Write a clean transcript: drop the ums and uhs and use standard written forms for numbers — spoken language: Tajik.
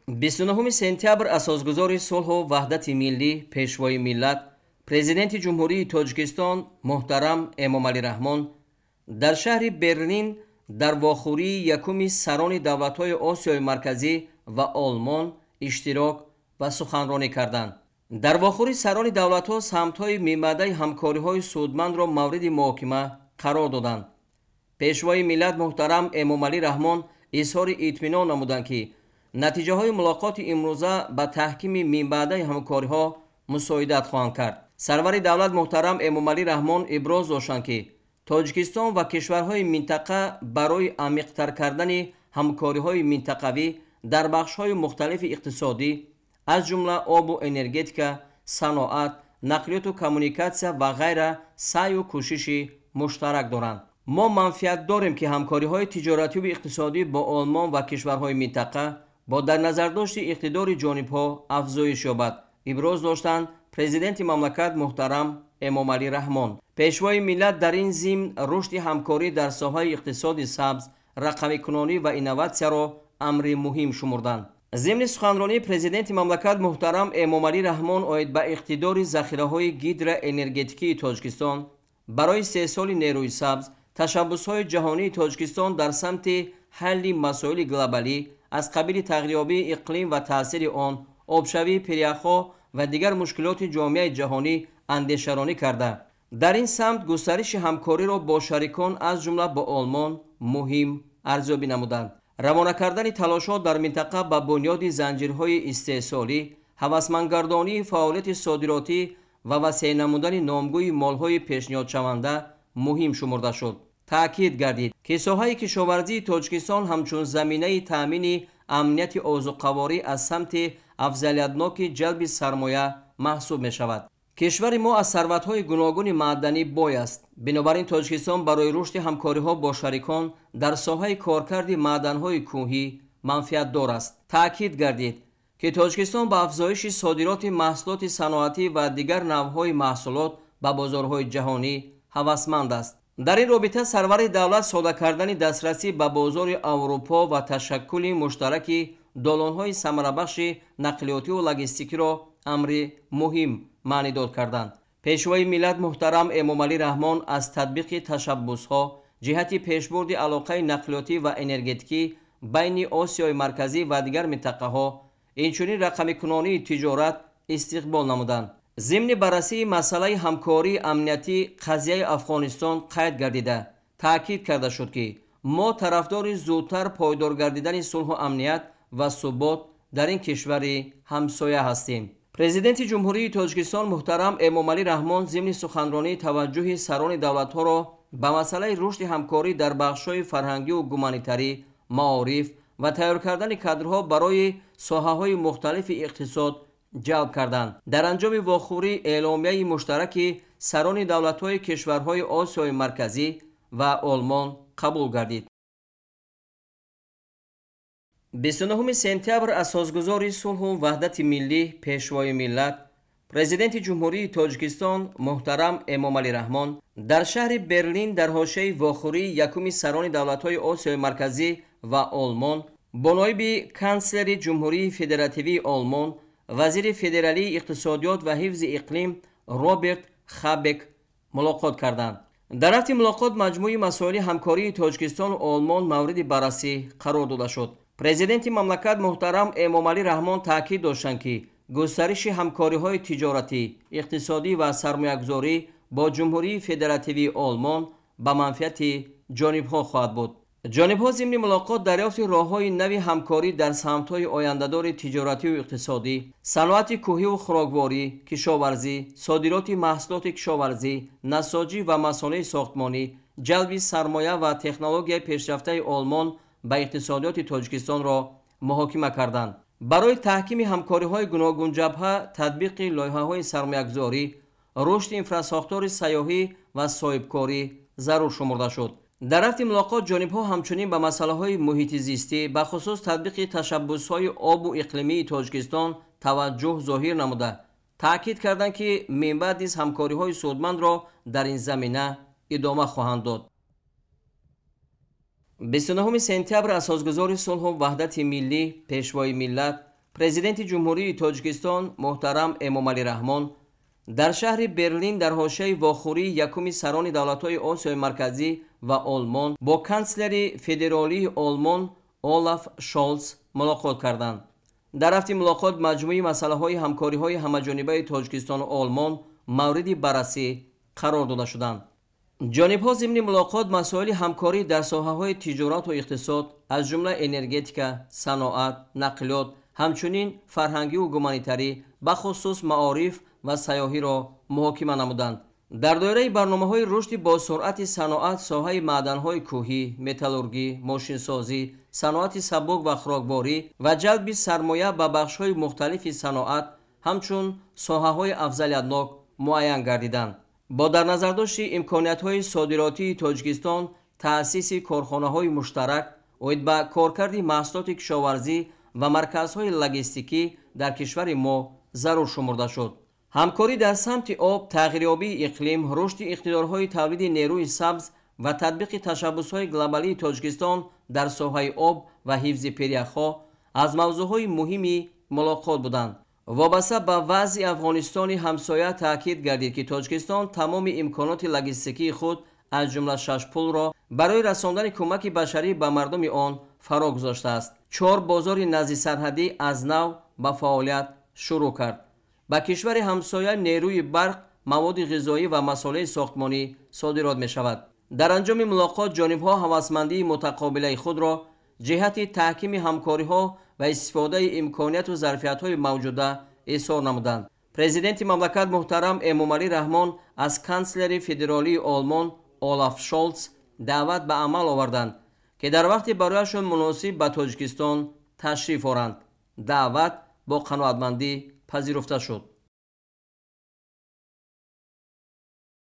29 сентябр асосгузори сулҳу ваҳдати миллӣ, пешвои миллат, Президенти Ҷумҳурии Тоҷикистон муҳтарам Эмомалӣ Раҳмон дар шаҳри Берлин дар вохӯрии якуми сарони давлатҳои Осиёи Марказӣ ва Олмон иштирок ва суханронӣ карданд. Дар вохӯрии сарони давлатҳо самтҳои мимаъдаи ҳамкориҳои судмандро мавриди муҳокима қарор доданд. Пешвои миллат муҳтарам Эмомалӣ Раҳмон изҳори итминон намуданд, ки натиҷаҳои мулоқоти имрӯза ба таҳкими мимбаъдаи ҳамкориҳо мусоидат хоҳанд кард. Сарвари давлат муҳтарам Эмомалӣ Раҳмон иброз доштанд, ки Тоҷикистон ва кишварҳои минтақа барои амиқтар кардани ҳамкориҳои минтақавӣ дар бахшҳои мухталифи иқтисодӣ, аз ҷумла обу энергетика, саноат, нақлиёту коммуникатсия ва ғайра саъю кӯшиши муштарак доранд. Мо манфиат дорем, ки ҳамкориҳои тиҷоративу иқтисодӣ бо Олмон ва кишварҳои минтақа бо дар назардошти иқтидори ҷонибҳо афзоиш ёбад, иброз доштанд президенти мамлакат муҳтарам Эмомалӣ Раҳмон. Пешвои миллат дар ин зимн рушди ҳамкорӣ дар соҳаи иқтисоди сабз, рақамикунонӣ ва инноватсияро амри муҳим шумурданд. Зимни суханронии президенти мамлакат муҳтарам Эмомалӣ Раҳмон оид ба иқтидори захираҳои гидроэнергетикии Тоҷикистон барои истеҳсоли нерӯи сабз, ташаббусҳои ҷаҳонии Тоҷикистон дар самти ҳалли масоили глобалӣ аз қабили тағйирёбии иқлим ва таъсири он, обшавии пиряхҳо ва дигар мушкилоти ҷомеаи ҷаҳонӣ андешаронӣ карда, дар ин самт густариши ҳамкориро бо шарикон аз ҷумла бо Олмон муҳим арзёбӣ намуданд. Равона кардани талошҳо дар минтақа ба бунёди занҷирҳои истеҳсолӣ, ҳавасмандгардонии фаъолияти содиротӣ ва васеъ намудани номгӯи молҳои пешниҳодшаванда муҳим шумурда шуд. Таъкид гардид, ки соҳаи кишоварзии Тоҷикистон ҳамчун заминаи таъмини амнияти озуқаворӣ аз самти афзалиятноки ҷалби сармоя маҳсуб мешавад. Кишвари мо аз сарватҳои гуногуни маъданӣ бой аст. Бинобар ин Тоҷикистон барои рушди ҳамкориҳо бо шарикон дар соҳаи коркарди маъданҳои кӯҳӣ манфиатдор аст. Таъкид гардид, ки Тоҷикистон ба афзоиши содироти маҳсулоти саноатӣ ва дигар навъҳои маҳсулот ба бозорҳои ҷаҳонӣ ҳавасманд аст. Дар ин робита сарвари давлат сода кардани дастрасӣ ба бозори Аврупо ва ташаккули муштараки долонҳои самарабахши нақлиётиву логистикиро амри муҳим маънидод карданд. Пешвои миллат муҳтарам Эмомалӣ Раҳмон аз татбиқи ташаббусҳо ҷиҳати пешбурди алоқаи нақлиётӣ ва энергетикӣ байни Осиёи Марказӣ ва дигар минтақаҳо, инчунин рақамикунонии тиҷорат истиқбол намуданд. Зимни баррасии масъалаи ҳамкории амниятӣ қазияи Афғонистон қайд гардида, таъкид карда шуд, ки мо тарафдори зудтар пойдор гардидани сулҳу амният ва субот дар ин кишвари ҳамсоя ҳастем. Президенти Ҷумҳурии Тоҷикистон муҳтарам Эмомалӣ Раҳмон зимни суханронии таваҷҷӯҳи сарони давлатҳоро ба масъалаи рушди ҳамкорӣ дар бахшҳои фарҳангиву гуманитарӣ, маориф ва тайёр кардани кадрҳо барои соҳаҳои мухталифи иқтисод ҷалб карданд. Дар анҷоми вохӯрӣ эъломияи муштараки сарони давлатҳои кишварҳои Осиёи Марказӣ ва Олмон қабул гардид. 29 сентябр асосгузори сулҳу ваҳдати миллӣ, пешвои миллат, Президенти Ҷумҳурии Тоҷикистон муҳтарам Эмомалӣ Раҳмон дар шаҳри Берлин дар ҳошияи вохӯрии якуми сарони давлатҳои Осиёи Марказӣ ва Олмон бо ноиби канслери Ҷумҳурии Федеративии Олмон, вазири федералии иқтисодиёт ва ҳифзи иқлим Роберт Хабек мулоқот карданд. Дар рафти мулоқот маҷмӯи масоили ҳамкории Тоҷикистону Олмон мавриди баррасӣ қарор дода шуд. Президенти мамлакат муҳтарам Эмомалӣ Раҳмон таъкид доштанд, ки густариши ҳамкориҳои тиҷоратӣ, иқтисодӣ ва сармоягузорӣ бо Ҷумҳурии Федеративии Олмон ба манфиати ҷонибҳо хоҳад буд. Ҷонибҳо зимни мулоқот дарёфти роҳҳои нави ҳамкорӣ дар самтҳои ояндадори тиҷоративу иқтисодӣ, саноати кӯҳиву хӯрокворӣ, кишоварзӣ, содироти маҳсулоти кишоварзӣ, насоҷӣ ва масонеи сохтмонӣ, ҷалби сармоя ва технологияи пешрафтаи Олмон ба иқтисодиёти Тоҷикистонро муҳокима карданд. Барои таҳкими ҳамкориҳои гуногунҷабҳа, татбиқи лоиҳаҳои сармоягузорӣ, рушди инфрасохтори сайёҳӣ ва соҳибкорӣ зарур шумурда шуд. Дар рафти мулоқот ҷонибҳо ҳамчунин ба масъалаҳои муҳити зистӣ, бахусус татбиқи ташаббусҳои обу иқлимии Тоҷикистон таваҷҷӯҳ зоҳир намуда, таъкид карданд, ки минбаъд низ ҳамкориҳои судмандро дар ин замина идома хоҳанд дод. 29 сентябр асосгузори сулҳу ваҳдати миллӣ, пешвои миллат, Президенти Ҷумҳурии Тоҷикистон муҳтарам Эмомалӣ Раҳмон дар шаҳри Берлин дар ҳошияи вохӯрии якуми сарони давлатҳои Осиёи Марказӣ ва Олмон бо канслери федералии Олмон Олаф Шолц мулоқот карданд. Дар рафти мулоқот маҷмӯи масъалаҳои ҳамкориҳои ҳамаҷонибаи Тоҷикистону Олмон мавриди баррасӣ қарор дода шуданд. Ҷонибҳо зимни мулоқот масоили ҳамкорӣ дар соҳаҳои тиҷорату иқтисод, аз ҷумла энергетика, саноат, нақлиёт, ҳамчунин фарҳангиву гуманитарӣ, бахусус маориф ва сайёҳиро муҳокима намуданд. Дар доираи барномаҳои рушди босуръати саноат, соҳаи маъданҳои кӯҳӣ, металлургӣ, мошинсозӣ, саноати сабук ва хӯрокворӣ ва ҷалби сармоя ба бахшҳои мухталифи саноат ҳамчун соҳаҳои афзалиятнок муайян гардиданд. Бо дар назардошти имкониятҳои содиротии Тоҷикистон, таъсиси корхонаҳои муштарак оид ба коркарди маҳсулоти кишоварзӣ ва марказҳои логистикӣ дар кишвари мо зарур шумурда шуд. Ҳамкорӣ дар самти об, тағйирёбии иқлим, рушди иқтидорҳои тавлиди нерӯи сабз ва татбиқи ташаббусҳои глобалии Тоҷикистон дар соҳаи об ва ҳифзи пиряхҳо аз мавзӯъҳои муҳими мулоқот буданд. Вобаста ба вазъи Афғонистони ҳамсоя таъкид гардид, ки Тоҷикистон тамоми имконоти логистикии худ, аз ҷумла шашпулро барои расондани кӯмаки башарӣ ба мардуми он фаро гузоштааст. 4 бозори наздисарҳадӣ аз нав ба фаъолият шурӯъ кард. Ба кишвари ҳамсоя нерӯи барқ, маводи ғизоӣ ва масолеҳи сохтмонӣ содирот мешавад. Дар анҷоми мулоқот ҷонибҳо ҳавасмандии мутақобилаи худро ҷиҳати таҳкими ҳамкориҳо ва истифодаи имконияту зарфиятҳои мавҷуда изҳор намуданд. Президенти мамлакат муҳтарам Эмомалӣ Раҳмон аз канслери федералии Олмон Олаф Шолц даъват ба амал оварданд, ки дар вақти барояшон муносиб ба Тоҷикистон ташриф оранд. Даъват бо қаноатмандӣ пазируфта шуд.